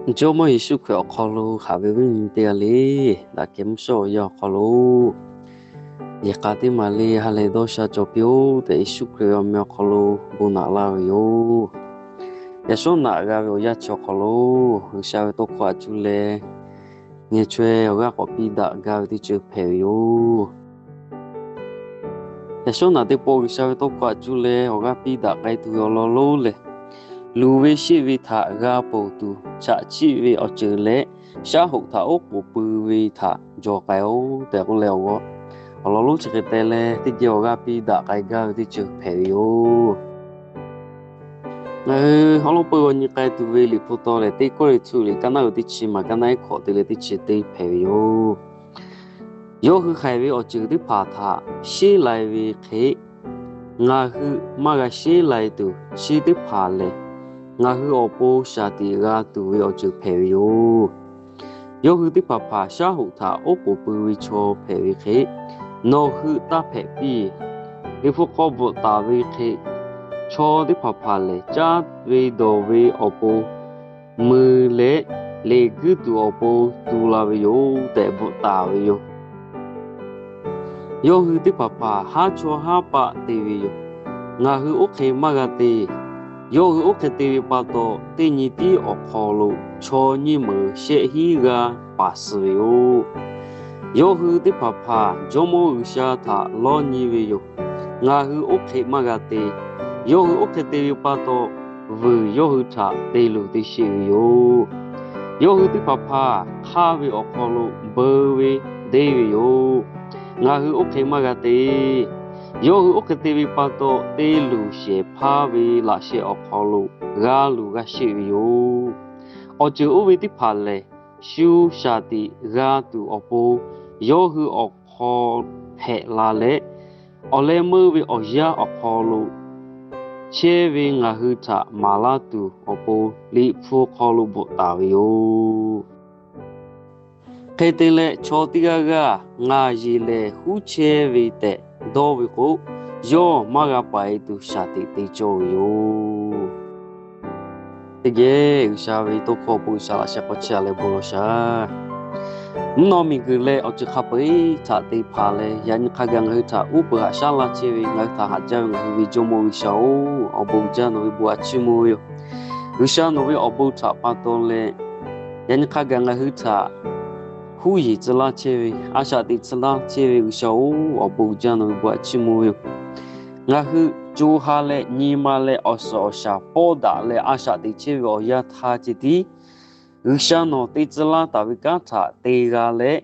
Jawˇmawˇ Yeˍsuˆ Hkriꞈ awˬ hk'aw lo haꞈ ve viˉ nyi teˇ g'aˇ le, daꞈ kehˬ mvuhˇ shawˉ awˬ yanˇ awˬ hk'aw lo yehˬ k'a teˇ maˬ le ha lehˬ dawˇ sha cawˬ piˇ-oˆ tehꞈ, Yeˍsuˆ Hkriꞈ ve awˬ meh awˬ hk'aw lo bon naꞈ laˇ ve yoˬ. Yaꞈ shawˉ naꞈ g'a ve awˬ yanˇ chi awˬ hk'aw lo, G'uiˬsha ve tawˇ hkawˇ a cuˇ leh ngeh chaweh awˬ g'aˇ k'awꞈ piˇ daꞈ gaˇ ve teˇ ceuˬ hpehꞈ ve yoˬ. Yaꞈ shawˉ naꞈ teˇ pawˆ G'uiˬsha ve tawˇ hkawˇ a cuˇ leh awˬ g'aˇ piˇ daꞈ k'ai tuˬ ve awˬ lawn lonˉ lehˬ, luˬ ve sheˆ ve htaꞈ g'a ponˬ tuˬ, chaꞈ chiˆ ve awˬ ceuˬ leh shaˉ hoꞈ htaꞈ oˉ k'oˍ pui ve htaꞈ jaw k'ai-oˆ tehꞈ k'oˆ leh, awˬ lawn lonˉ chi hk'e te leh teˇ geh awˬ g'aˇ piˇ daꞈ k'ai gaˇ ve teˇ ceuˬ hpehꞈ ve yoˬ. Ngaˬ hui awˉ lawˉ peuˇ g'aw nyi k'ai tuˬ ve Liꞈ hpu taw lehˬ, teˇ Kawˇrenˍhtuˆ liꞈ kaˇ naˉ uiˍ teˇ chi maˬ kaˇ naˉ iˉ hkawꞈ te leh teˇ chi teˇ hpehꞈ ve yoˬ. Yawˇ hui haiˬ ve awˬ ceuˬ teˇ hpaˍ htaꞈ sheˉ lai ve hk'e, ngaˬ hui maˇ g'a sheˉ lai tuˬ, chi teˇ hpaˍ lehˬ ngaˬ hui awˬ pon shaˍ tiꞈ g'a tuˬ ve awˬ ceuˬ hpehꞈ ve yoˬ. Yawˇ hui teˇ hpaˍ hpaˍ shaˉ hoꞈ htaꞈ oˉ k'oˍ pui ve chaw hpehꞈ ve hk'e, nawˬ hui taˇ hpehꞈ piˇ. Liꞈ hpu hk'aw bvuhꞈ taˍ ve hk'e, chaw teˇ hpaˍ hpaˍ lehˬ caˇ ve dawˬ ve awˬ pon mui leh, leꞈ guiˇ tuˬ awˬ pon tu la ve yoˬ tehꞈ bvuhꞈ taˍ ve yoˬ. Yawˇ hui teˇ hpaˍ hpaˍ haˉ chawˇ haˉ paˆ te ve yoˬ. Ngaˬ hui oˇ hk'e maˇ g'a te. Yawˇ hui oˇ hk'e te ve pa taw, teˇ nyi tiˉ awˬ hk'aw lo chaw nyiˇ meunˍ shehˆ hinˉ g'aˇ paˍ suh ve yoˬ. Yawˇ hui teˇ hpaˍ hpaˍ Jawˇmawˇ G'uiˬsha htaꞈ lawˇ nyi ve yoˬ. Ngaˬ hui oˇ hk'e maˇ g'a te. Yawˇ hui oˇ hk'e te ve pa taw, vuiˬ yawˇ hui htaꞈ te luˬ te sheˆ ve yoˬ. Yawˇ hui teˇ hpaˍ hpaˍ hk'aˇ ve awˬ hk'aw lo beu ve deˇ ve yoˬ. Ngaˬ hui oˇ hk'e maˇ g'a te. Yawˇ hui oˇ hk'e te ve pa taw, te luˬ shehˍ hpaˇ ve laꞈ sheh awˬ hk'aw lo g'a luˬ g'a sheˆ ve yoˬ. Awˬ ceuˬ oˇ ve teˇ hpaˍ lehˬ, shu shaˍ tiꞈ g'a tuˬ awˬ pon yawˇ hui awˬ hk'aw hpehꞈ la leh, awˬ leh meuˇ ve awˬ yanˇ awˬ hk'aw lo chehˇ ve ngaˬ hui htaꞈ maˍ laˇ tuˬ awˬ pon Liꞈ hpu hk'aw lo bvuhꞈ taˍ ve yoˬ. Hk'e te leh, chaw teˇ g'aˇ g'aˇ ngaˬ yeˬ lehˬ huˉ chehˇ ve tehꞈ dawˇ ve k'o, yawˇ maˇ g'a paiˍ tuˬ shaˍ tiꞈ te cawˇ ve yoˬ. Teˇ geh G'uiˬsha ve tawˇ hkawˇ awˬ pon G'uiˬsha laꞈ sheh k'awꞈ chehˇ a leh bon lawˬ shaˍ. Mvuhˇ naw miˬguiˬ leh awˬ ceuˬ hk'a peu-eˬ htaꞈ te hpanˍ leh, yaꞈ nyi hk'a gaˬ ngaˬ hui htaꞈ uˉ peunˍ haꞈ shaˉ laˇ chehˇ ve, ngaˬ hui htaꞈ haꞈ jaˇ ve ngaˬ hui ve Jawˇmawˇ G'uiˬsha-oˬ, awˬ bon jaˇ nawˬ ve bon a chiˇ mvuh ve yoˬ. G'uiˬsha nawˬ ve awˬ bon htaꞈ pa taw leh, yaꞈ nyi hk'a gaˬ ngaˬ hui htaꞈ huˉ yeˬ tcuh laˇ chehˇ ve, a shaꞈ teꞈ tcuh laˇ chehˇ ve G'uiˬsha-oˬ, awˬ bon jaˇ nawˬ ve bon a chiˇ mvuh ve yoˬ. Ngaˬ hui co ha leh nyi ma leh awˬ suhˍ awˬ shaˍ pawˇ daꞈ leh a shaꞈ teꞈ chehˇ ve awˬ yanˇ htaˇ ceh tiˉ, G'uiˬsha nawˬ te tcuh laˇ taˍ ve kanˉ htaꞈ te g'a leh,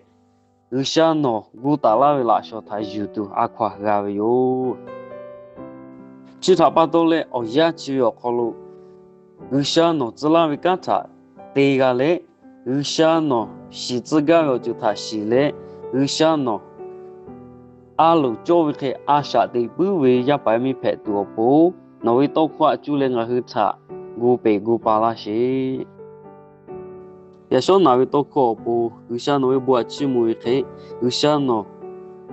G'uiˬsha nawˬ gu taˍ laˇ ve laꞈ shawnˍ htaꞈ yuˬ tuˬ a hkaw-anˬ g'a ve yoˬ. Chi htaꞈ pa taw leh awˬ yanˇ chi ve awˬ hk'aw lo G'uiˬsha nawˬ tcuh laˇ ve kanˉ htaꞈ te g'a leh, G'uiˬsha nawˬ shiˍ tcuh gaˇ ve awˬ ceuˬ htaꞈ shiˍ leh, G'uiˬsha nawˬ a loˍ cawˇ ve hk'e a shaꞈ teꞈ puiˉ ve yaˇ paˍ yaˇ miˇ hpehꞈ tuˬ awˬ pon, nawˬ ve tawˇ hkawˇ a cuˇ leh ngaˬ hui htaꞈ gu peꞈ gu pa laˇ sheˍ. Yaꞈ shawˉ naꞈ ve tawˇ hkawˇ awˬ pon G'uiˬsha nawˬ ve bon a chiˇ mvuh ve hk'e, G'uiˬsha nawˬ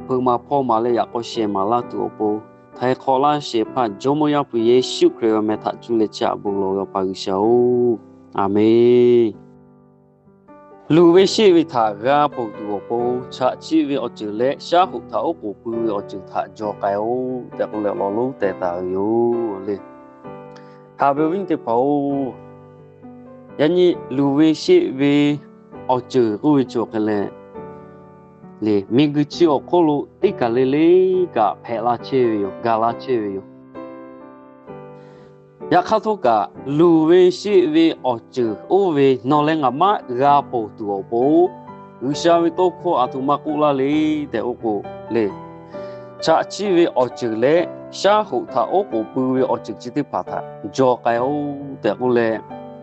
hpeuꞈ maˍ hpawˇ maˍ leh yaꞈ k'aw shehˍ maˍ laˇ tuˬ awˬ pon, htaiˍ hk'awꞈ laˇ shehˍ hpaˇ Jawˇmawˇ Yaˇ hpu Yeˍsuˆ Hkriꞈ ve awˬ meh htaꞈ cuˇ leh chi htaꞈ bon lawˬ ve Awˬ pa G'uiˬsha-oˬ, Aˍmenˬ. Luˬ ve sheˆ ve htaꞈ g'a ponˬ tuˬ awˬ pon, chaꞈ chiˆ ve awˬ ceuˬ leh shaˉ hoꞈ htaꞈ oˉ k'oˍ pui ve awˬ ceuˬ htaꞈ jaw k'ai-oˆ tehꞈ k'oˆ leh awˬ lawn lonˉ teh taˍ ve yoˬ le. Haꞈ ve awˬ viˉ teˇ hpaˍ-oˬ, yaꞈ nyi luˬ ve sheˆ ve awˬ ceuˬ k'oˆ ve cawˬ hk'e leh, le miˬguiˬ chi awˬ hk'oˆ lo teˇ kaˬ le le kaꞈ hpehꞈ la chehˇ ve yoˬ, gaˬ la chehˇ ve yoˬ. Yaꞈ hk'aˇ htawˇ kaꞈ, luˬ ve sheˆ ve awˬ ceuˬ oˇ ve nawˬ leh ngaˬ maˇ g'a ponˬ tuˬ awˬ pon, G'uiˬsha ve tawˇ hkawˇ aˬ htoꞈ ma k'oˆ laˇ le tehꞈ k'oˆ k'o le, chaꞈ chiˆ ve awˬ ceuˬ leh shaˉ hoꞈ htaꞈ oˉ k'oˍ pui ve awˬ ceuˬ chi teˇ hpaˍ htaꞈ jaw k'ai-oˆ tehꞈ k'oˆ leh,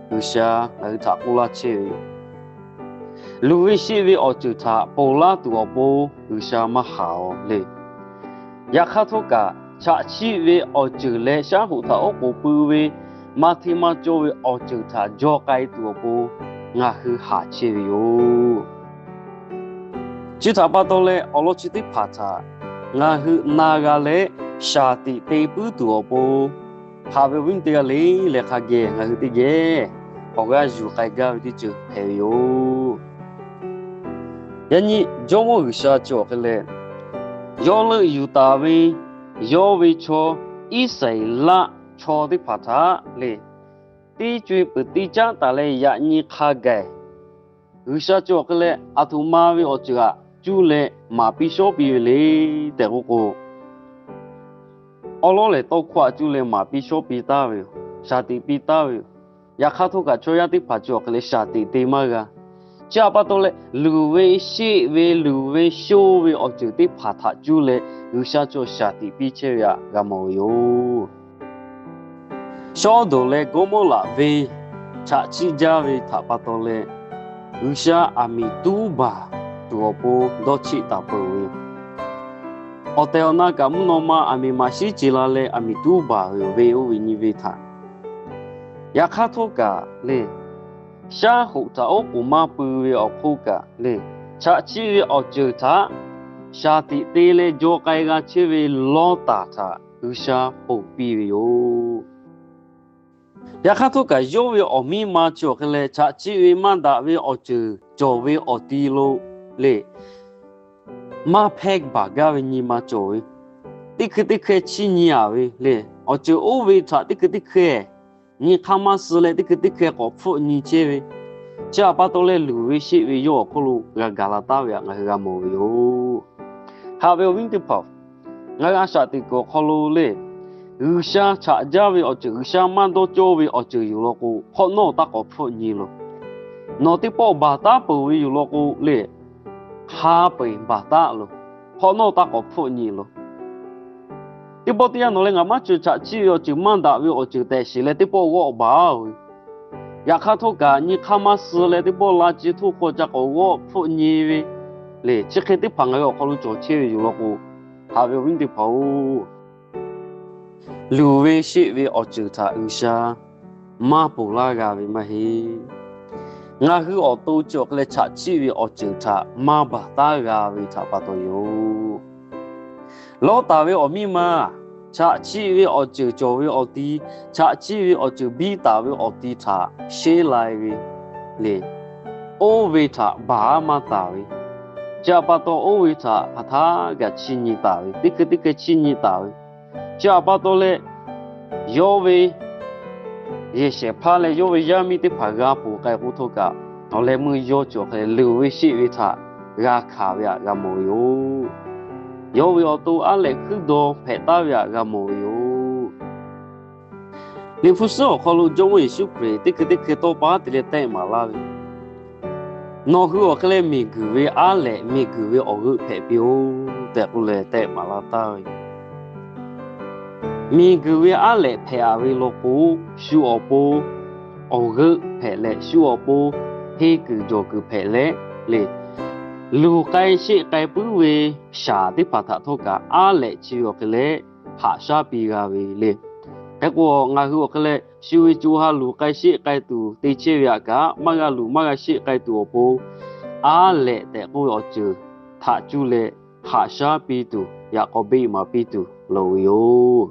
G'uiˬsha ngaˬ hui htaꞈ k'oˆ laˇ chehˇ ve yoˬ. Luˬ ve sheˆ ve awˬ ceuˬ htaꞈ ponˬ laˇ tuˬ awˬ pon G'uiˬsha maˇ haꞈ-oˬ le. Yaꞈ hk'aˇ htawˇ kaꞈ, chaꞈ chiˆ ve awˬ ceuˬ leh shaˉ hoꞈ htaꞈ oˉ k'oˍ pui ve maˇ hteˇ maˇ cawˇ ve awˬ ceuˬ htaꞈ jaw k'ai tuˬ awˬ pon ngaˬ hui haꞈ chehˇ ve yoˬ. Chi htaꞈ pa taw leh, awˬ lawn chi teˇ hpaˍ htaꞈ ngaˬ hui na g'a leh shaˍ tiꞈ te puiˉ tuˬ awˬ pon, haꞈ ve awˬ viˉ teˇ g'aˇ le leh hk'a geh ngaˬ hui teˇ geh awˬ g'aˇ yuˬ k'ai gaˇ ve teˇ ceuˬ hpehꞈ ve yoˬ. Yaꞈ nyi Jawˇmawˇ G'uiˬsha cawˬ hk'e leh, yawˇ leuˆ yuˬ taˍ ve yawˇ ve chaw Iˉsaˍreˍlaˆ chaw teˇ hpaˍ htaꞈ lehˬ, teˇ co e peuˬ teˇ caˉ taˍ leh yaꞈ nyi hk'a gaˬ G'uiˬsha cawˬ hk'e leh, aˬ htoꞈ ma ve awˬ ceuˬ aꞈ cuˇ leh maˍ piˇ shawˉ piˇ ve le tehꞈ k'oˆ k'o, awˉ lawˉ lehˬ tawˇ hkawˇ aꞈ cuˇ leh maˍ piˇ shawˉ piˇ taˍ ve yoˬ. Shaˍ tiꞈ piˇ taˍ ve yoˬ. Yaꞈ hk'aˇ htawˇ kaꞈ chaw yaˇ teˇ hpaˍ cawˬ hk'e leh shaˍ tiꞈ te maˇ g'a. Chi htaꞈ pa taw leh, luˬ ve sheˆ ve luˬ ve shoˇ ve awˬ ceuˬ teˇ hpaˍ htaꞈ cuˇ leh G'uiˬsha cawˬ shaˍ tiꞈ piˇ chehˇ ve htaꞈ g'a mawˬ ve yoˬ. Sawˉdonˍ leh Gawˇmawˇraꞈ venˇ chaꞈ chiˆ jaˇ ve htaꞈ pa taw leh, G'uiˬsha aˬ miˍ tuˉ baˬ tuˬ awˬ pon dawˇ cheˆ taˍ peuˬ ve yoˬ. Awˬ tehˬ awˬ na kaꞈ mvuhˇ naw ma aˬ miˍ maꞈ shiˉ ce la leh aˬ miˍ tuˉ baˬ ve yoˬ, ve oˇ ve nyi ve htaꞈ. Yaꞈ hk'aˇ htawˇ kaꞈ lehˬ, shaˉ hoꞈ htaꞈ oˉ k'oˍ maˇ pui ve awˬ hk'oˆ kaꞈ lehˬ, chaꞈ chiˆ ve awˬ ceuˬ htaꞈ shaˍ tiꞈ te leh jaw k'ai g'a chehˇ ve Lawˇtaˍ htaꞈ G'uiˬsha ponˬ piˇ ve yoˬ. Yaꞈ hk'aˇ htawˇ kaꞈ yawˇ ve awˬ miˇ ma cawˬ hk'e leh, chaꞈ chiˆ ve maˇ daꞈ ve awˬ ceuˬ cawˬ ve awˬ ti lo lehˬ, maˇ hpehˇ baˬ gaˇ ve nyi ma cawˬ ve, teˇ hkui teˇ hkeh chiˇ nyi a ve lehˬ, awˬ ceuˬ oˇ ve htaꞈ teˇ hkui teˇ hkeh nyi hk'aˇ maˇ suh leh teˇ hkui teˇ hkeh k'awꞈ hpfuhˆ nyi chehˇ ve, chi htaꞈ pa taw leh luˬ ve sheˆ ve yawˇ awˬ hk'oˆ lo g'a gaˬ la taˍ ve htaꞈ ngaˬ hui g'a mawˬ ve yoˬ. Haꞈ ve awˬ viˉ teˇ hpaˍ-oˬ, ngaˬ hui a shaꞈ teꞈ kuiˬ awˬ hk'aw lo lehˬ, G'uiˬsha chaꞈ jaˇ ve awˬ ceuˬ, G'uiˬsha maˇ dawˇ cawˇ ve awˬ ceuˬ yoˬ law k'o, hk'awꞈ nawˉ taˇ k'awꞈ hpfuhˆ nyi loˬ. Nawˬ teˇ pawˆ baˬ taˉ peuˬ ve yoˬ law k'o lehˬ, hk'a peu eˬ baˬ taˉ loˬ. Hk'awꞈ nawˉ taˇ k'awꞈ hpfuhˆ nyi loˬ. Teˇ pawˆ teˇ yanˇ nawˬ leh ngaˬ maˇ cawˬ chaꞈ chiˆ ve awˬ ceuˬ maˇ daꞈ ve awˬ ceuˬ tehꞈ shiˍ leh teˇ pawˆ g'awˆ baˬ ve. Yaꞈ hk'aˇ htawˇ kaꞈ nyi hk'aˇ maˇ suh leh teˇ pawˆ la ce htoˇ hk'aw ca k'awꞈ g'awˆ hpfuhˆ nyi ve lehˬ, chi hk'e teˇ hpaˍ ngaˬ hui awˬ hk'aw lo cawˬ chehˇ ve yoˬ law k'o, haꞈ ve awˬ viˉ teˇ hpaˍ-oˬ, luˬ ve sheˆ ve awˬ ceuˬ htaꞈ G'uiˬsha maˇ ponˬ laˇ g'a ve maˇ heˆ. Ngaˬ hui awˬ to cawˬ hk'e leh chaꞈ chiˆ ve awˬ ceuˬ htaꞈ maˇ baˬ taˉ g'a ve htaꞈ pa taw yoˬ. Lawˇtaˍ ve awˬ miˇ ma chaꞈ chiˆ ve awˬ ceuˬ cawˬ ve awˬ ti, chaꞈ chiˆ ve awˬ ceuˬ biˇ taˍ ve awˬ ti htaꞈ sheˉ lai ve lehˬ, oˇ ve htaꞈ baˬ maˇ taˍ ve, chi htaꞈ pa taw oˇ ve htaꞈ hk'aˬ htaˇ kaꞈ chiˇ nyi taˍ ve, teˇ hkui teˇ hkui chiˇ nyi taˍ ve, chi htaꞈ pa taw leh yawˇ ve yehˬ shehˍ hpaˇ leh yawˇ ve yaˇ miˇ teˇ hpaˍ g'a ponˬ k'ai k'o htawˇ kaꞈ, awˬ leh meuˇ yawˇ cawˬ hk'e leh luˬ ve sheˆ ve htaꞈ g'a hkanˍ ve htaꞈ g'a mawˬ ve yoˬ. Yawˇ ve awˬ to aˉ lehꞈ hkuiˉ daw hpehꞈ taˉ ve htaꞈ g'a mawˬ ve yoˬ. Liꞈ hpu suhˉ awˬ hk'aw lo Jawˇmawˇ Yeˍsuˆ Hkriꞈ teˇ hkui teˇ hkui tawˇ pa te leh tehˆ maˍ laˇ ve, nawˬ hui awˬ hk'e leh miˬguiˬ ve aˉ lehꞈ, miˬguiˬ ve awˬ g'euˆ hpehꞈ piˇ-oˆ tehꞈ k'oˆ leh tehˆ maˍ laˇ taˍ ve, miˬguiˬ ve aˉ lehꞈ hpehꞈ-a ve law k'o, shu awˬ pon awˬ g'euˆ hpehꞈ leh, shu awˬ pon henˇ kuiˬ jawˬ kuiˬ hpehꞈ leh, lehˬ, luˬ k'ai sheˆ k'ai puiˉ ve shaˍ teˇ hpaˍ htaꞈ htawˇ kaꞈ aˉ lehꞈ chi ve awˬ hk'e leh haꞈ shaˉ piˇ g'a ve le. Hk'e k'o, ngaˬ hui awˬ hk'e leh shu ve co ha luˬ k'ai sheˆ k'ai tuˬ te chehˇ ve htaꞈ kaꞈ, maˇ g'a luˬ maˇ g'a sheˆ k'ai tuˬ awˬ pon aˉ lehꞈ tehꞈ k'oˆ ve awˬ ceuˬ htaꞈ cuˇ leh haꞈ shaˉ piˇ tuˬ, yaꞈ k'aw beˆ maˍ piˇ tuˬ loˍ ve yoˬ.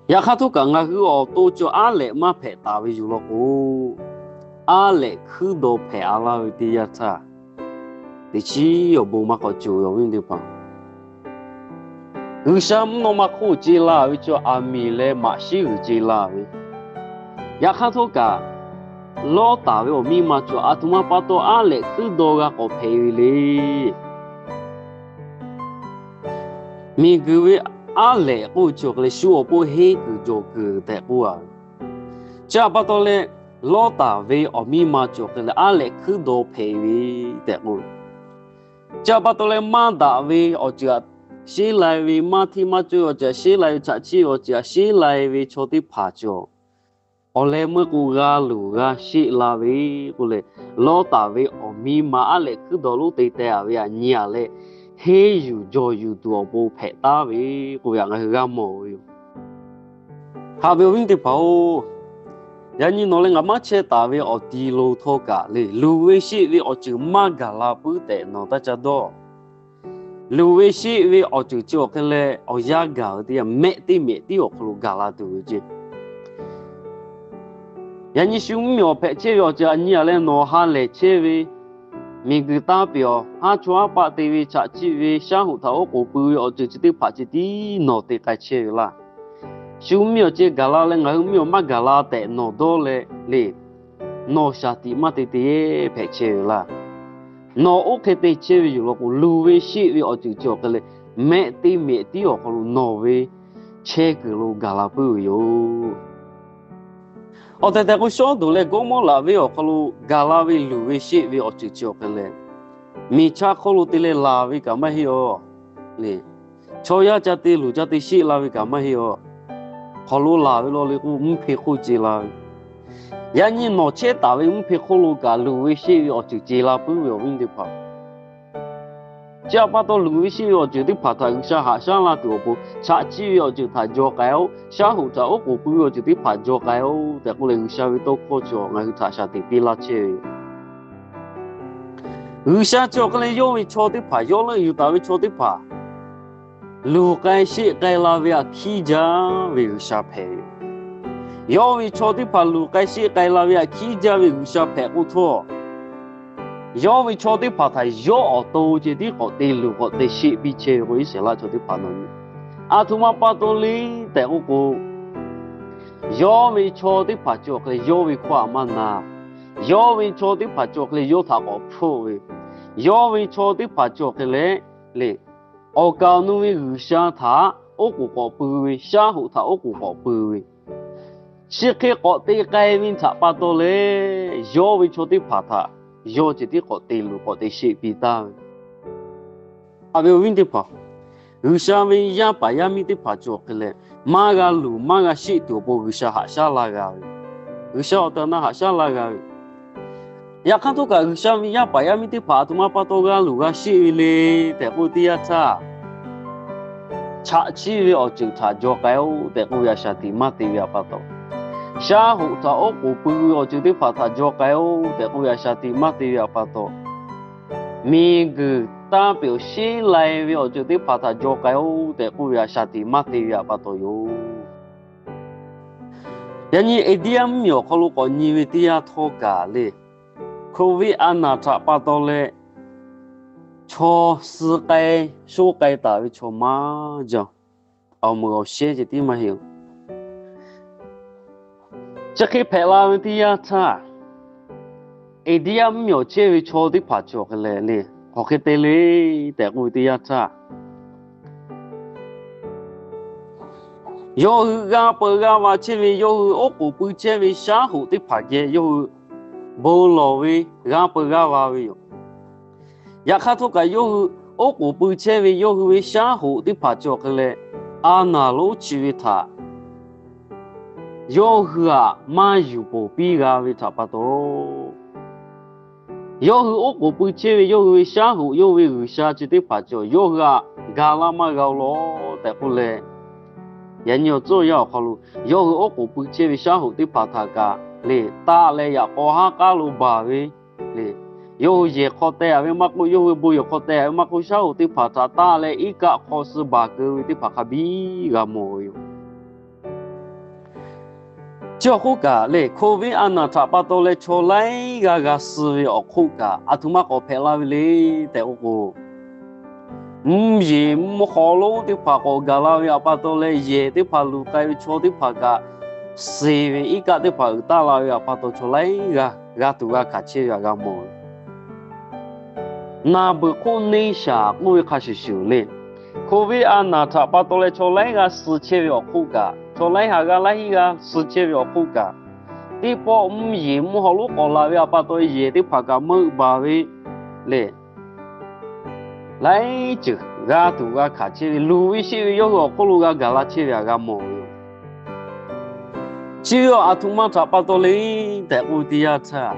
Yaꞈ hk'aˇ htawˇ kaꞈ ngaˬ hui awˬ to cawˬ aˉ lehꞈ maˇ hpehꞈ taˍ ve yoˬ law k'o, aˉ lehꞈ hkuiˉ daw hpehꞈ-a laˇ ve teˇ yanˇ htaˇ, teˇ chiˉ awˬ bon maˇ k'awꞈ cawˬ ve awˬ viˉ teˇ hpaˍ, G'uiˬsha mvuhˇ naw ma hk'oˆ ce la ve chaw aˬ miˍ leh maꞈ shiˉ g'uiˬ ce la ve, yaꞈ hk'aˇ htawˇ kaꞈ Lawˇtaˍ ve awˬ miˇ ma cawˬ aˬ htoꞈ ma pa taw aˉ lehꞈ hkuiˉ daw g'a k'awꞈ hpehꞈ ve le. Miˬguiˬ ve aˉ lehꞈ k'oˆ ve chi awˬ hk'e leh shu awˬ pon henˇ kuiˬ jawˬ kuiˬ tehꞈ k'oˆ-a ve. Chi htaꞈ pa taw leh, Lawˇtaˍ ve awˬ miˇ ma cawˬ hk'e leh aˉ lehꞈ hkuiˉ daw hpehꞈ ve tehꞈ k'oˆ ve. Chi htaꞈ pa taw leh maˇ daꞈ ve awˬ ceuˬ htaꞈ sheˉ lai ve, maˇ hteˇ maˇ cawˇ ve awˬ ceuˬ htaꞈ sheˉ lai ve, chaꞈ chiˆ ve awˬ ceuˬ htaꞈ sheˉ lai ve chaw teˇ hpaˍ cawˬ awˬ leh meuˇ k'o g'a luˬ g'a sheˆ la ve k'oˆ leh, Lawˇtaˍ ve awˬ miˇ ma aˉ lehꞈ hkuiˉ daw lonˉ te teh-a ve htaꞈ nyi-a leh, henˇ yuˬ jawˬ yuˬ tuˬ awˬ pon hpehꞈ taˉ ve k'oˆ ve htaꞈ ngaˬ hui g'a mawˬ ve yoˬ. Haꞈ ve awˬ viˉ teˇ hpaˍ-oˬ, yaꞈ nyi nawˬ leh ngaˬ maˇ chehˇ taˍ ve awˬ ti lo htawˇ kaꞈ le, luˬ ve sheˆ ve awˬ ceuˬ maˇ gaˬ la puiˉ tehꞈ nawˬ taˇ ca dawˇ. Luˬ ve sheˆ ve awˬ ceuˬ chi awˬ hk'e leh awˬ yanˇ gaˬ ve teˇ yanˇ, mehˆ teˇ mehꞈ tiˉ awˬ hk'aw lo gaˬ la tuˬ ve ceˇ. Yaꞈ nyi shu mvuhˇ miˬ awˬ hpehꞈ chehˇ ve awˬ ceuˬ aꞈ nyi aꞈ leh nawˬ ha lehˬ chehˇ ve, miˬguiˬ taˇ peꞈ awˬ haˉ chaw haˉ paˆ te ve chaꞈ chiˆ ve shaˉ hoꞈ htaꞈ oˉ k'oˍ pui ve awˬ ceuˬ chi teˇ hpaˍ ceh tiˉ nawˬ te k'ai chehˇ ve laˇ. Shu mvuhˇ miˬ awˬ ceh gaˬ la leh ngaˬ hui mvuhˇ miˬ awˬ maˇ gaˬ la tehꞈ nawˬ dawˇ leh le, nawˬ shaˍ tiꞈ maˇ te te hpehꞈ chehˇ ve laˇ. Nawˬ oˇ hk'e te chehˇ ve yoˬ law k'o, luˬ ve sheˆ ve awˬ ceuˬ chi awˬ hk'e leh mehˆ teˇ mehꞈ tiˉ awˬ hk'aw lo nawˬ ve chehˇ kuiˬ lo gaˬ la puiˉ ve yoˬ. Awˬ tehˬ tehˬ k'o, Sawˉdonˍ leh Gawˇmawˇraꞈ venˇ awˬ hk'aw lo gaˬ la ve luˬ ve sheˆ ve awˬ ceuˬ chi awˬ hk'e leh, miˬ chaˇ hk'oˆ lo te leh laˬ ve kaꞈ maˇ heˆ aˬ le. Chaw yaˇ ca te luˬ ca te sheˆ la ve kaꞈ maˇ heˆ aˬ. Hk'aw lo laˬ ve law le k'o, mvuhˇ hpe hk'oˆ ce la ve. Yaꞈ nyi nawˬ chehˇ taˍ ve mvuhˇ hpe hk'oˆ lo kaꞈ luˬ ve sheˆ ve awˬ ceuˬ ce la puiˉ ve awˬ viˉ teˇ hpaˍ, chi htaꞈ pa taw luˬ ve sheˆ ve awˬ ceuˬ teˇ hpaˍ htaꞈ G'uiˬsha haꞈ shaˉ la tuˬ awˬ pon, chaꞈ chiˆ ve awˬ ceuˬ htaꞈ jaw k'ai-oˆ, shaˉ hoꞈ htaꞈ oˉ k'oˍ pui ve awˬ ceuˬ teˇ hpaˍ jaw k'ai-oˆ tehꞈ k'oˆ leh, G'uiˬsha ve tawˇ hkawˇ chi ngaˬ hui htaꞈ shaˍ tiꞈ piˇ laˇ chehˇ ve yoˬ. G'uiˬsha chi awˬ hk'e leh yawˇ ve chaw teˇ hpaˍ, yawˇ leuˆ yuˬ taˍ ve chaw teˇ hpaˍ luˬ k'ai sheˆ k'ai la ve htaꞈ hkiˉ jaˇ ve G'uiˬsha hpehꞈ ve yoˬ. Yawˇ ve chaw teˇ hpaˍ luˬ k'ai sheˆ k'ai la ve htaꞈ hkiˉ jaˇ ve G'uiˬsha hpehꞈ k'o htawˇ, yawˇ ve chaw teˇ hpaˍ htaꞈ yawˇ awˬ to ceh tiˉ k'awꞈ te luˬ k'awꞈ te sheˆ piˇ chehˇ ve k'o, Iˉsaˍreˍlaˆ chaw teˇ hpaˍ nawˬ nyi, aˬ htoꞈ ma pa taw le tehꞈ k'oˆ k'o, yawˇ ve chaw teˇ hpaˍ chi awˬ hk'e leh yawˇ ve hkawˇ htaꞈ maˇ na. Yawˇ ve chaw teˇ hpaˍ chi awˬ hk'e leh yawˇ htaꞈ k'awꞈ hpfuhˆ ve, yawˇ ve chaw teˇ hpaˍ chi awˬ hk'e leh le, awˬ kaˍ awˬ nu ve G'uiˬsha htaꞈ oˉ k'oˍ k'awꞈ pui ve, shaˉ hoꞈ htaꞈ oˉ k'oˍ k'awꞈ pui ve, chi hk'e k'awꞈ te k'ai ve htaꞈ pa taw leh, yawˇ ve chaw teˇ hpaˍ htaꞈ yawˇ ceh tiˉ k'awꞈ te luˬ k'awꞈ te sheˆ piˇ taˍ ve. Haꞈ ve awˬ viˉ teˇ hpaˍ, G'uiˬsha ve yaˇ paˍ yaˇ miˇ teˇ hpaˍ cawˬ hk'e leh, maˇ g'a luˬ maˇ g'a sheˆ tuˬ awˬ pon G'uiˬsha haꞈ shaˉ la g'a ve, G'uiˬsha awˬ tehˬ awˬ na haꞈ shaˉ la g'a ve. Yaꞈ hk'aˇ htawˇ kaꞈ G'uiˬsha ve yaˇ paˍ yaˇ miˇ teˇ hpaˍ aˬ htoꞈ ma pa taw g'a luˬ g'a sheˆ ve le tehꞈ k'oˆ ve teˇ yanˇ htaˇ, chaꞈ chiˆ ve awˬ ceuˬ htaꞈ jaw k'ai-oˆ tehꞈ k'oˆ ve htaꞈ shaˍ tiꞈ maˇ te ve htaꞈ pa taw, shaˉ hoꞈ htaꞈ oˉ k'oˍ pui ve awˬ ceuˬ teˇ hpaˍ htaꞈ jaw k'ai-oˆ tehꞈ k'oˆ ve htaꞈ shaˍ tiꞈ maˇ te ve htaꞈ pa taw, miˬguiˬ tanˇ peꞈ awˬ sheˉ lai ve awˬ ceuˬ teˇ hpaˍ htaꞈ jaw k'ai-oˆ tehꞈ k'oˆ ve htaꞈ shaˍ tiꞈ maˇ te ve htaꞈ pa taw yoˬ. Yaꞈ nyi India mvuhˇmiˬ awˬ hk'aw lo k'awꞈ nyi ve teˇ yanˇ htawˇ kaꞈ le, Covid a naˬ htaꞈ pa taw leh chaw suh k'ai shoˆ k'ai taˍ ve chaw maˇ jaˇ. Awˬ meuˍ awˬ shehˉ ceh tiˉ maˇ heˆ. Chi hk'e hpehꞈ la ve teˇ yanˇ htaˇ, India mvuhˇmiˬ awˬ chehˇ ve chaw teˇ hpaˍ cawˬ hk'e leh le, hk'aˬ hk'e te le tehꞈ k'oˆ ve teˇ yanˇ htaˇ, yawˇ hui g'a peu g'a va chehˇ ve, yawˇ hui oˉ k'oˍ pui chehˇ ve shaˉ hoꞈ teˇ hpaˍ geh yawˇ hui bon lawˬ ve g'a peu g'a va ve yoˬ. Yaꞈ hk'aˇ htawˇ kaꞈ yawˇ hui oˉ k'oˍ pui chehˇ ve yawˇ hui ve shaˉ hoꞈ teˇ hpaˍ cawˬ hk'e leh, a naˬ lonˉ chi ve htaꞈ yawˇ hui htaꞈ maˇ yuˬ poˬ piˇ g'a ve htaꞈ pa taw, yawˇ hui oˉ k'oˍ pui chehˇ ve yawˇ hui ve shaˉ hoꞈ, yawˇ hui ve g'uiˬsha chi teˇ hpaˍ cawˬ yawˇ hui htaꞈ ga laˇ maˇ g'a-o law tehꞈ k'oˆ leh, yaꞈ nyi awˬ tcuhˉ awˬ yanˇ awˬ hk'aw lo yawˇ hui oˉ k'oˍ pui chehˇ ve shaˉ hoꞈ teˇ hpaˍ htaꞈ kaꞈ le taˆ leh yaꞈ k'aw haˉ k'aˉ lo baˬ ve le, yawˇ hui yehˬ hk'aw teh-a ve maˇ k'oˆ, yawˇ hui bon yehˬ hk'aw teh-a ve maˇ k'oˆ, shaˉ hoꞈ teˇ hpaˍ htaꞈ taˆ leh iˉ kaˆ hk'aw suh baˬ keu ve teˇ hpaˍ hk'a biˇ g'a mawˬ ve yoˬ. Chi awˬ hk'oˆ kaꞈ le, Covid a naˬ htaꞈ pa taw leh chaw laiˉ g'aˇ g'a suh ve awˬ hk'oˆ kaꞈ, aˬ htoꞈ ma k'awꞈ hpehꞈ la ve le tehꞈ k'oˆ k'o, mvuhˇ yeˬ mvuhˇ haw lonˉ teˇ hpaˍ k'awꞈ gaˬ la ve htaꞈ pa taw leh, yehˬ teˇ hpaˍ luˬ k'ai ve chaw teˇ hpaˍ kaꞈ, suh ve iˉ kaˆ teˇ hpaˍ uiˍ taˆ la ve htaꞈ pa taw chaw laiˉ g'aˇ g'a tuˬ g'a hkanˍ chehˇ ve htaꞈ g'a mawˬ ve. Naˬ beuꞈ hk'oˆ neˇ shaˍ k'oˆ ve hk'a shuˍ shuˍ le, Covid a naˬ htaꞈ pa taw leh chaw laiˉ g'aˇ suh chehˇ ve awˬ hk'oˆ kaꞈ, chaw laiˉ ha g'aˇ laiˉ hiˉ g'aˇ suh chehˇ ve awˬ hk'oˆ kaꞈ, teˇ pawˆ mvuhˇ yeˬ mvuhˇ haw lonˉ k'awꞈ la ve htaꞈ pa taw yehˬ teˇ hpaˍ kaꞈ meuˆ baˬ ve le, laiˉ ceuˬ g'a tuˬ g'a hkanˍ chehˇ ve, luˬ ve sheˆ ve yawˇ hui awˬ hk'oˆ lo g'a gaˬ la chehˇ ve htaꞈ g'a mawˬ ve yoˬ. Chi ve aˬ htoꞈ ma htaꞈ pa taw le tehꞈ k'oˆ ve teˇ yanˇ htaˇ,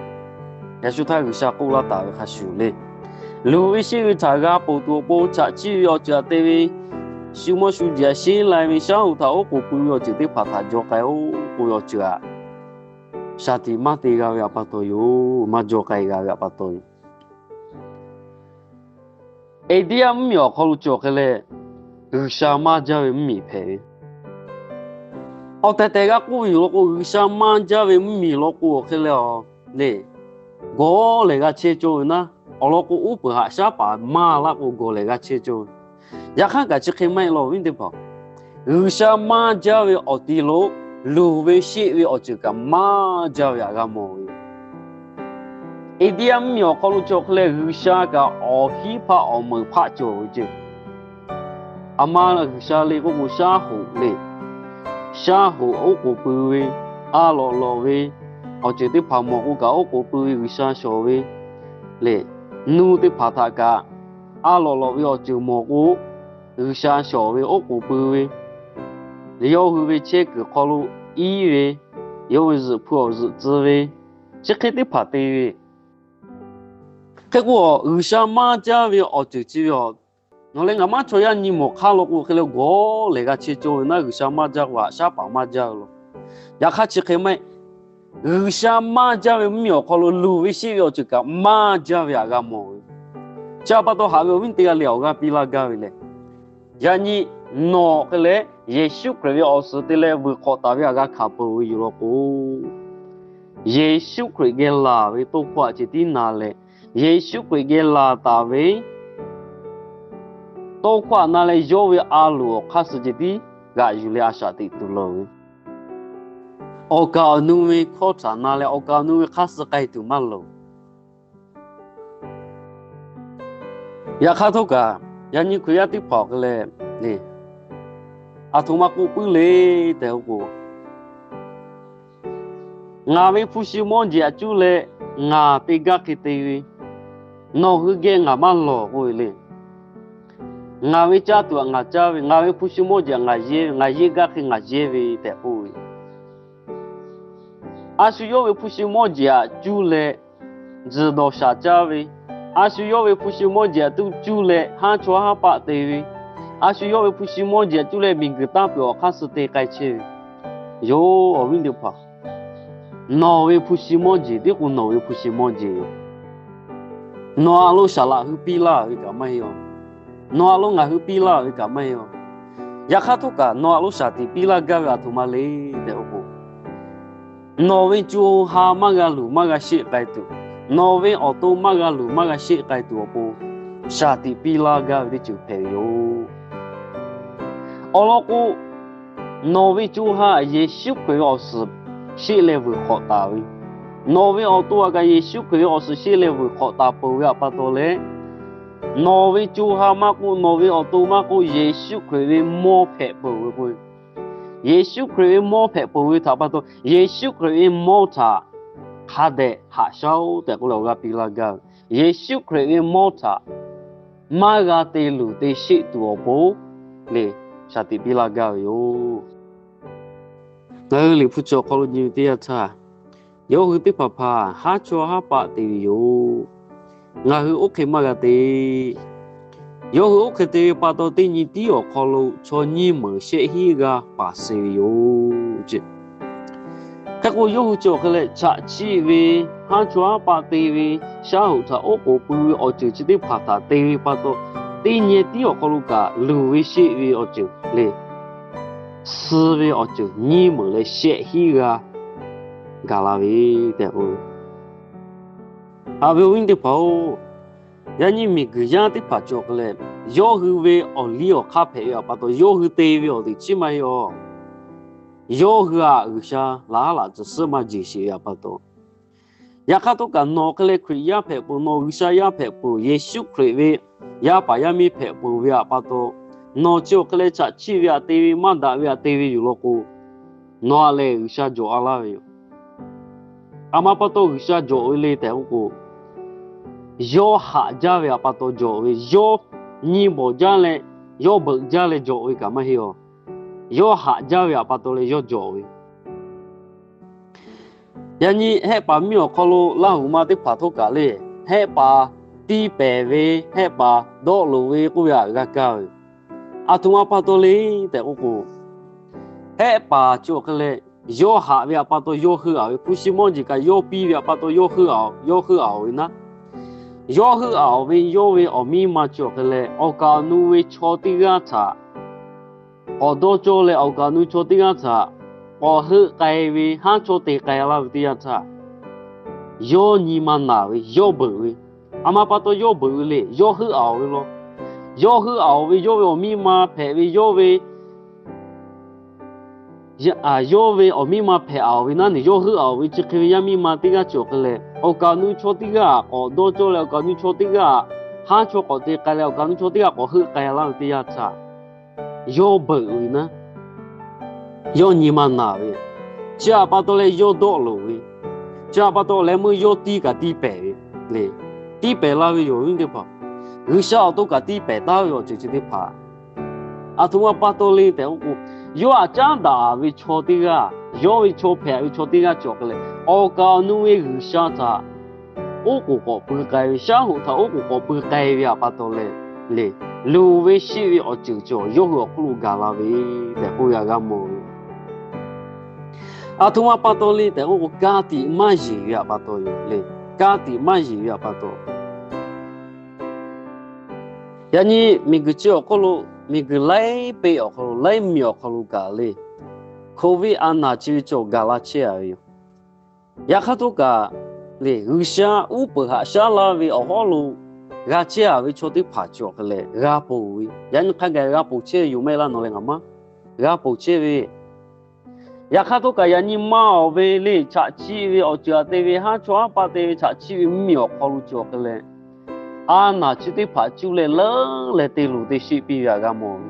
yaꞈ shu htaˇ G'uiˬsha k'oˆ laˇ taˍ ve hk'a shuˍ le, luˬ ve sheˆ ve htaꞈ g'a ponˬ tuˬ awˬ pon chaꞈ chiˆ ve awˬ ceuˬ htaꞈ te ve, shu mawˇ shu jeˬ htaꞈ sheˉ lai ve shaˉ hoꞈ htaꞈ oˉ k'oˍ pui ve awˬ ceuˬ teˇ hpaˍ htaꞈ jaw k'ai-oˆ k'oˆ ve awˬ ceuˬ htaꞈ shaˍ tiꞈ maˇ te g'a ve htaꞈ pa taw yoˬ. Maˇ jaw k'ai g'a ve htaꞈ pa taw yoˬ. India mvuhˇmiˬ awˬ hk'aw lo cawˬ hk'e leh, G'uiˬsha maˇ jaˇ ve mvuhˇmiˬ hpehꞈ ve. Awˬ tehˬ tehˬ g'a k'oˆ ve yoˬ law k'o, G'uiˬsha maˇ jaˇ ve mvuhˇmiˬ law k'o awˬ hk'e leh a le, gawˬ lehˬ g'a chehˇ cawˇ ve naˉ, awˬ lawn k'o, uˉ peunˍ haꞈ shaˉ paˍ maˇ laˇ k'o, gawˬ lehˬ g'a chehˇ cawˇ ve. Yaꞈ hk'aˇ kaꞈ chi hk'e maˇ heˆ law, awˬ viˉ teˇ hpaˍ, G'uiˬsha maˇ jaˇ ve awˬ ti lo luˬ ve sheˆ ve awˬ ceuˬ kaꞈ maˇ jaˇ ve htaꞈ g'a mawˬ ve yoˬ. India mvuhˇmiˬ awˬ hk'aw lo cawˬ hk'e leh, G'uiˬsha kaꞈ awˬ hinˉ hpaˆ awˬ meunˍ hpaˆ cawˬ ve ceˇ. A ma G'uiˬsha le k'oˆ k'o, shaˉ hoꞈ le, shaˉ hoꞈ oˉ k'oˍ pui ve, a lawꞈ lawꞈ ve awˬ ceuˬ teˇ hpaˍ mawˬ k'o kaꞈ oˉ k'oˍ pui ve G'uiˬsha shawˍ ve le. Nuˇ teˇ hpaˍ htaꞈ kaꞈ a lawꞈ lawꞈ ve awˬ ceuˬ mawˬ k'o, G'uiˬsha shawˍ ve oˉ k'oˍ pui ve, yawˇ hui ve chehˇ kuiˬ hk'aw lo iˉ ve, yawˇ ve zuhꞈ hpu awˬ zuhꞈ tcuh ve, chi hk'e teˇ hpaˍ te ve. Hk'e k'o, G'uiˬsha maˇ jaˇ ve awˬ ceuˬ chi ve a, nawˬ leh ngaˬ maˇ chaw yaˇ nyi mawˬ hk'aˇ law k'o, hk'e leh gawˬ lehˬ g'a chehˇ cawˇ ve naˉ, G'uiˬsha maˇ jaˇ k'o haꞈ shaˉ paˍ maˇ jaˇ ve law. Yaꞈ hk'aˇ chi hk'e maˇ heˆ. G'uiˬsha maˇ jaˇ ve mvuhˇmiˬ awˬ hk'aw lo luˬ ve sheˆ ve awˬ ceuˬ kaꞈ maˇ jaˇ ve htaꞈ g'a mawˬ ve. Chi pa taw haꞈ ve awˬ viˉ teˇ g'aˇ lehˬ, awˬ g'aˇ piˇ laˇ gaˇ ve lehˬ, yaꞈ nyi nawˬ hk'e leh Yeˍsuˆ Hkriꞈ ve awˬ suhˍ te leh vuiˬ hk'awꞈ taˍ ve htaꞈ g'a hkanˍ peuˬ ve yoˬ law k'o, Yeˍsuˆ Hkriꞈ geh laˬ ve tawˇ hkawˇ htaꞈ ceh tiˉ na leh, Yeˍsuˆ Hkriꞈ geh laˬ taˍ ve tawˇ hkawˇ htaꞈ na leh yawˇ ve a loˍ awˬ hk'aˇ suh ceh tiˉ g'aꞈ yuˬ leh a shaꞈ teꞈ tuˬ loˍ ve. Awˬ kaˍ awˬ nu ve hkawˇ htaꞈ na leh awˬ kaˍ awˬ nu ve hk'aˇ suh k'ai tuˬ maˇ loˍ. Yaꞈ hk'aˇ htawˇ kaꞈ, yaꞈ nyi Hkriꞈ yaˇ teˇ hpaˍ awˬ hk'e leh, aˬ htoꞈ ma k'oˆ puiˉ le tehꞈ k'oˆ k'o, ngaˬ ve hpu shi mawˇ jeˬ htaꞈ cuˇ leh ngaˬ te gaˇ hk'e te ve, nawˬ hui geh ngaˬ maˇ lawˬ k'oˆ ve le. Ngaˬ ve caˇ tuˬ htaꞈ ngaˬ caˇ ve, ngaˬ ve hpu shi mawˇ jeˬ htaꞈ ngaˬ yehˇ ve, ngaˬ yehˇ gaˇ hk'e ngaˬ yehˇ ve tehꞈ k'oˆ ve. A shu yawˇ ve hpu shi mawˇ jeˬ htaꞈ cuˇ leh tzuhˬ dawˬ shaˍ caˇ ve, a shu yawˇ ve hpu shi mawˇ jeˬ htaꞈ tuˇ cuˇ leh haˉ chawˇ haˉ paˆ te ve, a shu yawˇ ve hpu shi mawˇ jeˬ htaꞈ cuˇ leh miˬguiˬ taˇ peuˬ awˬ hk'aˇ suh te k'ai chehˇ ve yoˬ. Awˬ viˉ teˇ hpaˍ, nawˬ ve hpu shi mawˇ jeˬ tiˉ k'o nawˬ ve hpu shi mawˇ jeˬ yoˬ. Nawˬ htaꞈ lo saˍ laꞈ hui piˇ laˇ ve kaꞈ maˇ heˆ a. Nawˬ htaꞈ lo ngaˬ hui piˇ laˇ ve kaꞈ maˇ heˆ a. Yaꞈ hk'aˇ htawˇ kaꞈ nawˬ htaꞈ lo shaˍ tiꞈ piˇ laˇ gaˇ ve aˬ htoꞈ ma le tehꞈ k'oˆ k'o, nawˬ ve co ha maˇ g'a luˬ maˇ g'a sheˆ k'ai tuˬ, nawˬ ve awˬ to maˇ g'a luˬ maˇ g'a sheˆ k'ai tuˬ awˬ pon shaˍ tiꞈ piˇ laˇ gaˇ ve teˇ ceuˬ hpehꞈ ve yoˬ. Awˬ lawn k'o, nawˬ ve co ha Yeˍsuˆ Hkriꞈ ve awˬ suhˍ sheˆ leh vuiˬ hk'awꞈ taˍ ve, nawˬ ve awˬ to htaꞈ kaꞈ Yeˍsuˆ Hkriꞈ ve awˬ suhˍ sheˆ leh vuiˬ hk'awꞈ taˍ peuˬ ve htaꞈ pa taw leh, nawˬ ve co ha maˇ k'oˆ, nawˬ ve awˬ to maˇ k'oˆ, Yeˍsuˆ Hkriꞈ ve mawˇ hpehꞈ peuˬ ve k'o, Yeˍsuˆ Hkriꞈ ve mawˇ hpehꞈ peuˬ ve htaꞈ pa taw, Yeˍsuˆ Hkriꞈ ve mawˇ htaꞈ hk'a dehꞈ haꞈ shaˉ-oˆ tehꞈ k'oˆ leh awˬ g'aˇ piˇ laˇ gaˇ ve. Yeˍsuˆ Hkriꞈ ve mawˇ htaꞈ maˇ g'a te luˬ te sheˆ tuˬ awˬ pon le, shaˍ tiꞈ piˇ laˇ gaˇ ve yoˬ. Ngaˬ hui Liꞈ hpu chi awˬ hk'aw lo nyi ve teˇ yanˇ htaˇ, yawˇ hui teˇ hpaˍ hpaˍ haˉ chawˇ haˉ paˆ te ve yoˬ. Ngaˬ hui oˇ hk'e maˇ g'a te. Yawˇ hui oˇ hk'e te ve pa taw, teˇ nyi tiˉ awˬ hk'aw lo chaw nyiˇ meunˍ shehˆ hinˉ g'aˇ paˍ suh ve yoˬ. Hk'e k'o, yawˇ hui chi awˬ hk'e leh chaꞈ chiˆ ve, haˉ chawˇ haˉ paˆ te ve, shaˉ hoꞈ htaꞈ oˉ k'oˍ pui ve awˬ ceuˬ chi teˇ hpaˍ htaꞈ te ve pa taw, teˇ nyi tiˉ awˬ hk'aw lo kaꞈ luˬ ve sheˆ ve awˬ ceuˬ le, suh ve awˬ ceuˬ nyiˇ meunˍ leh shehˆ hinˉ g'aˇ gaˬ la ve tehꞈ k'o, haꞈ ve awˬ viˉ teˇ hpaˍ-oˬ, yaꞈ nyi miˬguiˬ yaˇ teˇ hpaˍ cawˬ hk'e leh, yawˇ hui ve awˬ liˇ awˬ hk'aˇ hpehꞈ ve htaꞈ pa taw, yawˇ hui te ve awˬ teꞈ chiˉ maˇ heˆ a. Yawˇ hui htaꞈ G'uiˬsha laꞈ haˉ laꞈ tcuh suhˉ maˇ jeˬ sheˍ ve htaꞈ pa taw, yaꞈ hk'aˇ htawˇ kaꞈ nawˬ hk'e leh Hkriꞈ yaˇ hpehꞈ peuˬ, nawˬ G'uiˬsha yaˇ hpehꞈ peuˬ, Yeˍsuˆ Hkriꞈ ve yaˇ paˍ yaˇ miˇ hpehꞈ peuˬ ve htaꞈ pa taw, nawˬ chi awˬ hk'e leh chaꞈ chiˆ ve htaꞈ te ve, maˇ daꞈ ve htaꞈ te ve yoˬ law k'o, nawˬ htaꞈ lehˬ G'uiˬsha jawˬ a laˇ ve yoˬ. A ma pa taw G'uiˬsha jawˬ ve le tehꞈ k'oˆ k'o, yawˇ haꞈ jaˇ ve htaꞈ pa taw jawˬ ve, yawˇ nyi bawˬ jaˇ leh, yawˇ beuꞈ jaˇ leh jawˬ ve kaꞈ maˇ heˆ a. Yawˇ haꞈ jaˇ ve htaꞈ pa taw leh yawˇ jawˬ ve. Yaꞈ nyi Hehˆ paˍ miˇ awˬ hk'aw lo Laˇ huˍ ma teˇ hpaˍ htawˇ kaꞈ le, Hehˆ paˍ tiˇ pehˍ ve, Hehˆ paˍ dawˆ loꞈ ve k'oˆ ve htaꞈ g'a kaˇ ve, aˬ htoꞈ ma pa taw le tehꞈ k'oˆ k'o, Hehˆ paˍ chi awˬ hk'e leh yawˇ haꞈ ve htaꞈ pa taw yawˇ heuˆ a ve, hpu shi mawˇ jeˬ kaꞈ yawˇ piˇ ve htaꞈ pa taw yawˇ heuˆ a, yawˇ heuˆ a ve naˉ, yawˇ heuˆ a ve yawˇ ve awˬ miˇ ma chi awˬ hk'e leh awˬ kaˍ awˬ nu ve chaw teˇ g'aˇ htaꞈ k'awꞈ dawˇ cawˇ leh awˬ kaˍ awˬ nu chaw teˇ g'aˇ htaꞈ k'awꞈ heuˆ k'ai ve, haˉ chaw te k'ai laˇ ve teˇ yanˇ htaˇ, yawˇ nyi ma naˬ ve, yawˇ beuꞈ ve, a ma pa taw yawˇ beuꞈ ve le, yawˇ heuˆ aˍ ve law. Yawˇ heuˆ aˍ ve, yawˇ ve awˬ miˇ ma hpehꞈ ve, yawˇ ve yawˇ ve awˬ miˇ ma hpehꞈ aˍ ve naˉ neˬ, yawˇ heuˆ aˍ ve chi hk'e ve yaˇ miˇ ma teˇ g'aˇ cawˬ hk'e leh, awˬ kaˍ awˬ nu chaw teˇ g'aˇ k'awꞈ dawˇ cawˇ leh, awˬ kaˍ awˬ nu chaw teˇ g'aˇ haˉ chaw k'awꞈ te k'ai leh, awˬ kaˍ awˬ nu chaw teˇ g'aˇ k'awꞈ heuˆ k'ai laˇ ve teˇ yanˇ htaˇ, yawˇ beuꞈ ve naˉ, yawˇ nyi ma naˬ ve, chi htaꞈ pa taw leh yawˇ dawˆ loˍ ve, chi htaꞈ pa taw leh meuˇ yawˇ tiˇ kaꞈ tiˇ pehˍ ve le. Tiˇ pehˍ la ve yoˬ, awˬ viˉ teˇ hpaˍ. G'uiˬsha awˬ to kaꞈ tiˇ pehˍ taˉ ve awˬ ceuˬ chi teˇ hpaˍ, aˬ htoꞈ ma pa taw le tehꞈ k'oˆ k'o, yawˇ htaꞈ caˉ daꞈ ve chaw teˇ g'aˇ, yawˇ ve chaw hpehꞈ ve chaw teˇ g'aˇ cawˬ hk'e leh, awˬ kaˍ awˬ nu ve G'uiˬsha htaꞈ oˉ k'oˍ k'awꞈ pui k'ai ve, shaˉ hoꞈ htaꞈ oˉ k'oˍ k'awꞈ pui k'ai ve htaꞈ pa taw leh, le, luˬ ve sheˆ ve awˬ ceuˬ cawˬ yawˇ hui awˬ hk'oˆ lo gaˬ la ve tehꞈ k'oˆ ve htaꞈ g'a mawˬ ve. Aˬ htoꞈ ma pa taw le tehꞈ k'oˆ k'o, ka tiꞈ maˇ yeˬ ve htaꞈ pa taw yoˬ le. Ka tiꞈ maˇ yeˬ ve htaꞈ pa taw. Yaꞈ nyi miˬguiˬ chi awˬ hk'oˆ lo, miˬguiˬ laiˉ peˆ awˬ hk'aw lo, laiˉ miˬ awˬ hk'aw lo kaꞈ le, Covid a naˬ chi ve cawˬ gaˬ la chehˇ a ve yoˬ. Yaꞈ hk'aˇ htawˇ kaꞈ le, G'uiˬsha uˉ peunˍ haꞈ shaˉ laˇ ve awˬ hawˉ lo g'a chehˇ a ve chaw teˇ hpaˍ cawˬ hk'e leh g'a ponˬ ve, yaꞈ nyi hk'a gaˬ g'a ponˬ chehˇ ve yoˬ maˇ heˆ laˇ nawˬ leh ngaˬ maˇ g'a ponˬ chehˇ ve. Yaꞈ hk'aˇ htawˇ kaꞈ yaꞈ nyi ma awˬ ve le, chaꞈ chiˆ ve awˬ ceuˬ aꞈ te ve, haˉ chaw haˉ paˆ te ve chaꞈ chiˆ ve mvuhˇmiˬ awˬ hk'aw lo cawˬ hk'e leh, a naˬ chi teˇ hpaˍ cuˇ leh leuˉ leh te luˬ te sheˆ piˇ ve htaꞈ g'a mawˬ ve.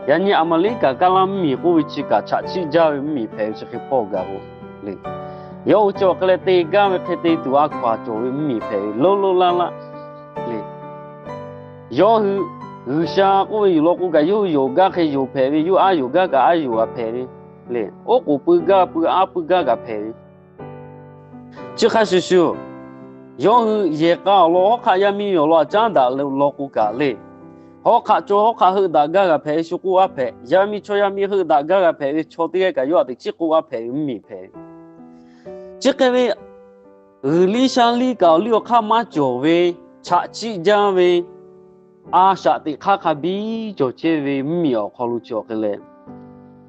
Yaꞈ nyi Aˍmeˍriˆkaˍ kaˇ laˇ mvuhˇmiˬ k'oˆ ve chi kaꞈ chaꞈ chiˆ jaˇ ve mvuhˇmiˬ hpehꞈ ve chi hk'e hpawˇ gaˬ k'o le, yawˇ hui cawˬ hk'e leh te gaˇ ve hk'e te tuˬ a hkaw aˬ cawˬ ve mvuhˇmiˬ hpehꞈ ve lo lo laˇ laˇ le. Yawˇ hui G'uiˬsha k'oˆ ve yuˬ law k'o kaꞈ, yawˇ hui yonˍ gaˇ hk'e yonˍ hpehꞈ ve, yawˇ hui a yonˍ gaˇ kaꞈ a yonˍ g'a hpehꞈ ve le. Oˉ k'oˍ pui gaˇ pui a pui gaˇ kaꞈ hpehꞈ ve. Chi hk'a shuˍ shuˍ, yawˇ hui yehˬ k'a awˬ lawn hawˉ hk'aˆ yaˇ miˇ ve awˬ lawn aꞈ caˉ daꞈ law k'o kaꞈ le, hawˉ hk'aˆ chaw hawˉ hk'aˆ heuˆ daꞈ gaˇ g'a hpehꞈ ve shu k'oˆ a hpehꞈ, yaˇ miˇ chaw yaˇ miˇ heuˆ daꞈ gaˇ g'a hpehꞈ ve chaw teˇ g'aˇ kaꞈ yawˇ aꞈ teꞈ chiˉ k'oˆ a hpehꞈ ve mvuhˇmiˬ hpehꞈ ve. Chi hk'e ve g'uiˬ liˇ sha liˇ kaꞈ awˬ liˇ awˬ hk'aˇ maˇ cawˬ ve, chaꞈ chiˆ jaˇ ve, a shaꞈ teꞈ hk'aˇ hk'a biˇ cawˬ chehˇ ve mvuhˇmiˬ awˬ hk'aw lo cawˬ hk'e leh,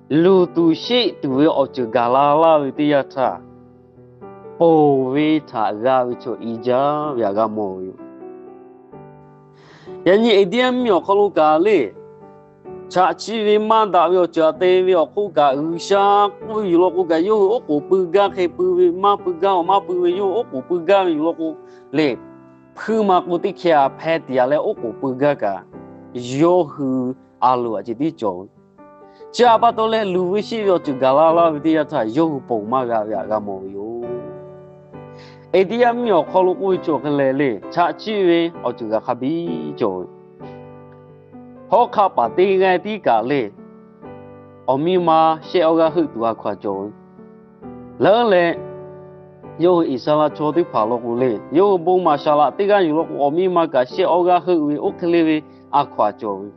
luˬ tuˬ sheˆ tuˬ ve awˬ ceuˬ gaˬ la laˇ ve teˇ yanˇ htaˇ, ponˬ ve htaꞈ g'a ve chaw i jaˇ ve htaꞈ g'a mawˬ ve yoˬ. Yaꞈ nyi India mvuhˇmiˬ awˬ hk'aw lo kaꞈ le, chaꞈ chiˆ ve maˇ daꞈ ve awˬ ceuˬ aꞈ te ve awˬ hk'oˆ kaꞈ, G'uiˬsha k'oˆ ve yuˬ law k'o kaꞈ, yawˇ hui oˉ k'oˍ pui gaˇ hk'e pui ve, maˇ pui gaˇ maˇ pui ve, yawˇ hui oˉ k'oˍ pui gaˇ ve yuˬ law k'o le, hpuiˇ ma k'o teˇ hkeh a hpeh tiꞈ a leh oˉ k'oˍ pui gaˇ kaꞈ, yawˇ hui a loˍ aꞈ ceh tiˉ cawˬ ve. Chi htaꞈ pa taw leh luˬ ve sheˆ ve awˬ ceuˬ gaˬ la laˇ ve teˇ yanˇ htaˇ yawˇ hui ponˬ maˇ g'a ve htaꞈ g'a mawˬ ve yoˬ. India mvuhˇmiˬ awˬ hk'aw lo k'oˆ ve cawˬ hk'e leh le, chaꞈ chiˆ ve awˬ ceuˬ g'a hk'a biˇ cawˬ ve. Hawˉ hk'aˆ paˍ teˇ g'aˇ tiˉ kaꞈ le, awˬ miˇ ma shehˆ awˇ g'aˇ heuˆ tuˬ a hkaw aˬ cawˬ ve. Leuˉ leh, yawˇ hui Iˉsaˍreˍlaˆ chaw teˇ hpaˍ law k'o le, yawˇ hui bon maˍ saˍ laꞈ teˇ g'aˇ yuˬ law k'o, awˬ miˇ ma kaꞈ shehˆ awˇ g'aˇ heuˆ ve oˇ hk'e le ve a hkaw aˬ cawˬ ve.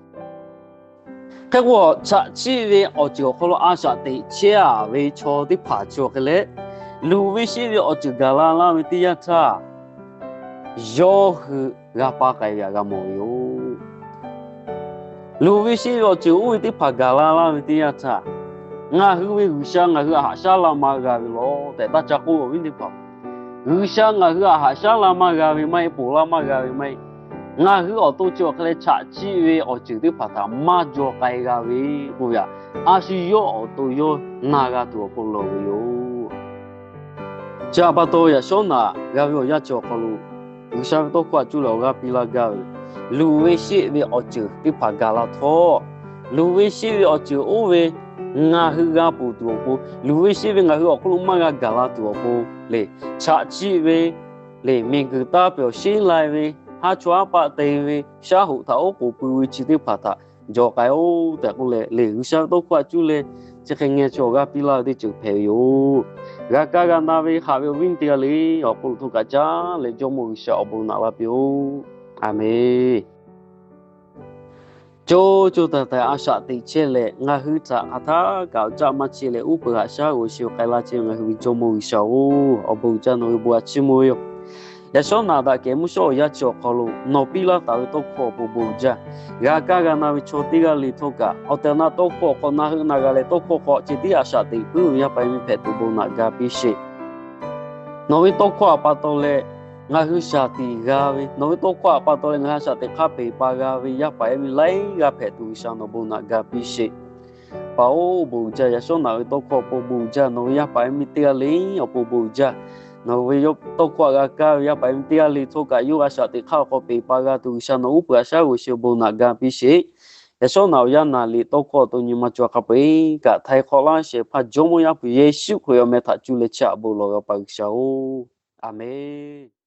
Hk'e k'o, chaꞈ chiˆ ve awˬ ceuˬ awˬ hk'aw lo a shaꞈ teꞈ chehˇ a ve chaw teˇ hpaˍ cawˬ hk'e leh, luˬ ve sheˆ ve awˬ ceuˬ gaˬ la laˇ ve teˇ yanˇ htaˇ, yawˇ hui g'a paˇ k'ai ve htaꞈ g'a mawˬ ve yoˬ. Luˬ ve sheˆ ve awˬ ceuˬ oˇ ve teˇ hpaˍ gaˬ la laˇ ve teˇ yanˇ htaˇ, ngaˬ hui ve G'uiˬsha ngaˬ hui htaꞈ haꞈ shaˉ la maˇ g'a ve law tehꞈ taˇ ca k'oˆ ve awˬ viˉ teˇ hpaˍ, G'uiˬsha ngaˬ hui htaꞈ haꞈ shaˉ la maˇ g'a ve maˇ heˆ, ponˬ laˇ maˇ g'a ve maˇ heˆ. Ngaˬ hui awˬ to cawˬ hk'e leh chaꞈ chiˆ ve awˬ ceuˬ teˇ hpaˍ htaꞈ maˇ jaw k'ai g'a ve k'oˆ ve htaꞈ, a shu yawˇ awˬ to yawˇ na g'a tuˬ awˬ pon lawˬ ve yoˬ. Chi htaꞈ pa taw, yaꞈ shawˉ naꞈ g'a ve awˬ yanˇ chi awˬ hk'aw lo, G'uiˬsha ve tawˇ hkawˇ htaꞈ cuˇ leh awˬ g'aˇ piˇ laˇ gaˇ ve, luˬ ve sheˆ ve awˬ ceuˬ teˇ hpaˍ gaˬ la htawˇ, luˬ ve sheˆ ve awˬ ceuˬ oˇ ve ngaˬ hui g'a ponˬ tuˬ awˬ pon, luˬ ve sheˆ ve ngaˬ hui awˬ hk'oˆ lo maˇ g'a gaˬ la tuˬ awˬ pon le, chaꞈ chiˆ ve le, miˬguiˬ taˇ pehˬ awˬ sheˉ lai ve, haˉ chawˇ haˉ paˆ te ve, shaˉ hoꞈ htaꞈ oˉ k'oˍ pui ve chi teˇ hpaˍ htaꞈ jaw k'ai-oˬ tehꞈ k'oˆ leh, le G'uiˬsha ve tawˇ hkawˇ htaꞈ cuˇ leh chi hk'e ngeh chaweh awˬ g'aˇ piˇ laˇ ve teˇ ceuˬ hpehꞈ ve yoˬ. G'a kaˇ g'a na ve haꞈ ve awˬ viˉ teˇ g'aˇ le, awˬ hk'oˆ lo htaˇ kaꞈ caˉ leh Jawˇmawˇ G'uiˬsha awˬ bon naꞈ laˇ piˇ-oˆ. Aˍmenˍ. Co co taiˍ taiˍ a shaꞈ teꞈ chehˇ leh, ngaˬ hui htaꞈ hk'aˬ htaˇ kaꞈ awˬ caˆ maˇ chehˇ leh, uˉ peunˍ haꞈ shaˉ g'awˬ sheh k'ai laˇ chehˇ ve ngaˬ hui ve Jawˇmawˇ G'uiˬsha-oˬ, awˬ bon uiˍ jaˇ nawˬ ve bon a chiˇ mvuh ve yoˬ. Yaꞈ shawˉ naꞈ daꞈ kehˬ mvuhˇ shawˉ awˬ yanˇ chi awˬ hk'aw lo nawˬ piˇ laˇ taˍ ve tawˇ hkawˇ awˬ pon bon jaˇ. G'a kaˇ g'a na ve chaw teˇ g'aˇ le htawˇ kaꞈ, awˬ tehˬ awˬ na tawˇ hkawˇ awˬ hk'aw na heuˆ na g'a leh tawˇ hkawˇ hk'aw ceh tiˉ a shaꞈ teꞈ puiˉ ve yaˇ paˍ yaˇ miˇ hpehꞈ tuˬ bon naꞈ ga piˇ sheˍ. Nawˬ ve tawˇ hkawˇ awˬ pa taw leh ngaˬ hui shaˍ tiꞈ g'a ve, nawˬ ve tawˇ hkawˇ awˬ pa taw leh ngaˬ hui a shaꞈ teꞈ hk'aˇ peˬ pa g'a ve yaˇ paˍ yaˇ miˇ laiˉ g'aˇ hpehꞈ tuˬ G'uiˬsha nawˬ bon naꞈ ga piˇ sheˍ. Paˍ-oˬ, bon jaˇ. Yaꞈ shawˉ naꞈ ve tawˇ hkawˇ awˬ pon bon jaˇ. Nawˬ ve yaˇ paˍ yaˇ miˇ teˇ g'aˇ le awˬ pon bon jaˇ. Nawˬ ve tawˇ hkawˇ g'a kaˇ ve yaˇ paˍ yaˇ miˇ teˇ g'aˇ le htawˇ kaꞈ yawˇ a shaꞈ teꞈ hk'aˇ awˬ hk'aw peˬ pa g'a tuˬ G'uiˬsha nawˬ uˉ peunˍ a shaˉ g'oˬ sheˍ bon naꞈ ga piˇ sheˍ. Yaꞈ shawˉ naꞈ awˬ yanˇ naˍ liꞈ tawˇ hkawˇ awˬ to nyi ma cawˬ hk'a peu-eˬ kaꞈ htaiˍ hk'awꞈ laˇ shehˍ hpaˇ Jawˇmawˇ Yaˇ hpu Yeˍsuˆ Hkriꞈ awˬ meh htaꞈ cuˇ leh chi aꞈ bon lawˬ ve Awˬ pa G'uiˬsha-oˬ, Aˍmenˍ.